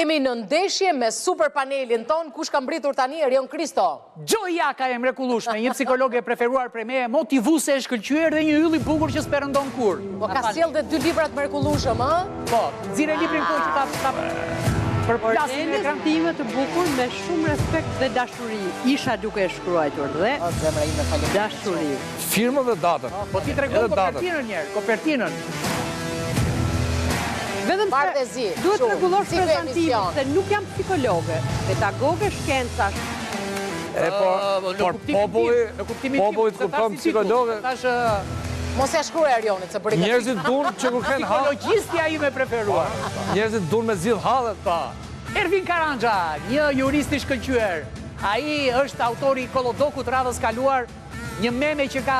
Jemi në ndeshje me super panelin tonë, kush ka mbërritur tani, Erion Kristo. Xhoi Jaka e mrekullueshme, një psikologe e preferuar prej meje, motivuese e shkëlqyer dhe një yll i bukur që s'perëndon kurrë. Po ka sjellë dhe dy libra të mrekullueshëm, ë? Po, nxirre librin këtu që ta ta përplasim në ekran. Time të bukur me shumë respekt dhe dashuri, isha duke e shkruajtur dhe O zemra ime, faleminderit. dashuri. Firmën dhe datën. Po ti tregon kopertinën një herë, kopertinën. Vetëm se duhet të rregullosh prezantimin, se nuk jam psikologe, pedagoge shkencash. E po, por populli, populli të kupton psikologe. Mos ia shkruaj Erionit, se bëri gabim. Njerëzit duan që kur kanë hall. Psikologjistja ime e preferuar. Njerëzit duan me zgjidh hallet. Po. Ervin Karanxha, një jurist i shkëlqyer. Ai është autori i Kollodokut radhës kaluar, Një meme që ka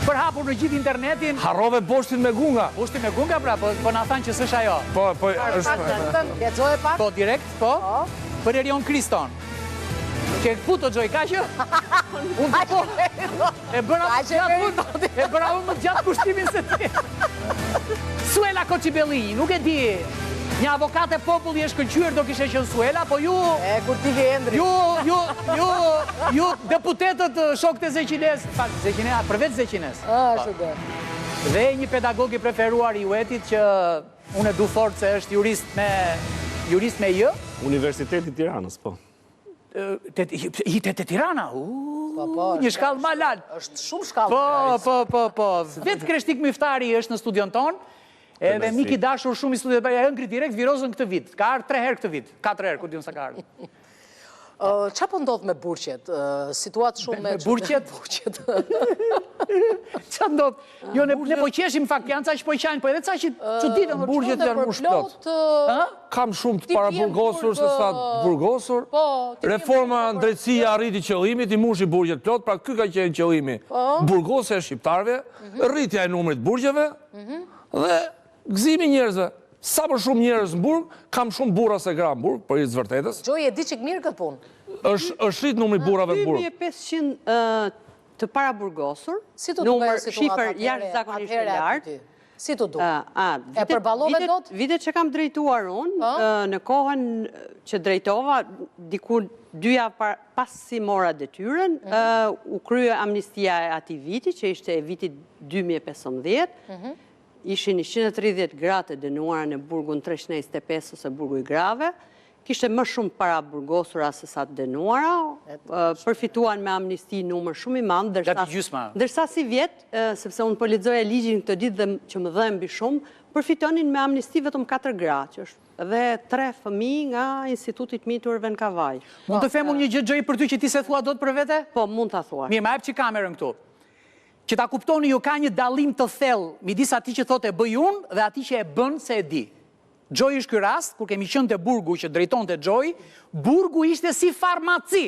përhapur në gjithë internetin. Harrove boshtin me gunga. Boshtin me gunga pra, po, po na thanë që s'është ajo. Po, po, është. Lexoje pak. Po direkt, po. po. Për Erion Kriston. Që e këput o Xhoi, ka që? Unë po, e bëra më gjatë, e bëra unë më gjatë kushtimin se ti. Suela Koçibellinj, nuk e di, një avokate populli e shkëlqyer do kishte qenë Suela, po ju... E, kur ti ke Endri. Ju, ju, ju, ju, deputetët shokët e Zeqines, pak, Zeqine, përveç Zeqines. A, ashtu dhe. Dhe një pedagog i preferuar i Juetit që unë e du fort se është jurist me, jurist me J. Universiteti i Tiranës, po. I te te Tirana, po, po, një shkallë ma lart. Është shumë shkallë. Po, po, po, po. Vetë Kreshnik Myftari është në studion tonë, edhe mik i dashur shumë i studios, e hëngri direkt virozën këtë vit. Ka ardhë tre herë këtë vit, katër herë, ku di unë sa ka ardhë. Ça po ndodh me burgjet? Situatë shumë me burgjet? Burgjet. Ça ndodh? Jo, ne po qeshim në fakt, janë ca që po qajnë, po edhe ca që çuditen. Burgjet janë mush plot. Ka më shumë të paraburgosur se sa të burgosur. Po, Reforma në drejtësi ia arriti qëllimit, i mushi burgjet plot, pra ky ka qenë qëllimi. Po. Burgosja e shqiptarëve, mhm. rritja e numrit të burgjeve mhm. dhe gëzimi i njerëzve. Sa më shumë njerëz në burg, ka më shumë burra se gra në burg, për hir të vërtetës. Xhoi e di çik mirë këtë punë. Është është rrit numri i burrave në burg. 2500 të paraburgosur, numër shifër jashtëzakonisht e lartë. Si t'u duk? E përballove dot? Vitet që kam drejtuar unë, në kohën që drejtova, diku dy javë pasi mora detyrën, mhm. u krye amnistia e atij viti, që ishte e vitit 2015, mhm. ishin 130 gra të dënuara në burgun 325 ose burgu i grave, Kishte më shumë të paraburgosura se sa të dënuara, përfituan me amnisti numër shumë i madh, ndërsa ndërsa sivjet, sepse unë po lexoja ligjin këto ditë dhe që më dhembi shumë, përfitonin me amnisti vetëm katër gra, që është dhe tre fëmijë nga Instituti i të Miturve në Kavajë. Mund të them unë një gjë Xhoi për ty që ti s'e thua dot për vete? Po, mund ta thuash. Mirë, ma jep çik kamerën këtu. Që ta kuptoni ju ka një dallim të thellë midis atij që thotë e bëj unë dhe atij që e bën se e di. Xhoi është ky rast, kur kemi qenë te burgu që drejtonte Xhoi, burgu ishte si farmaci!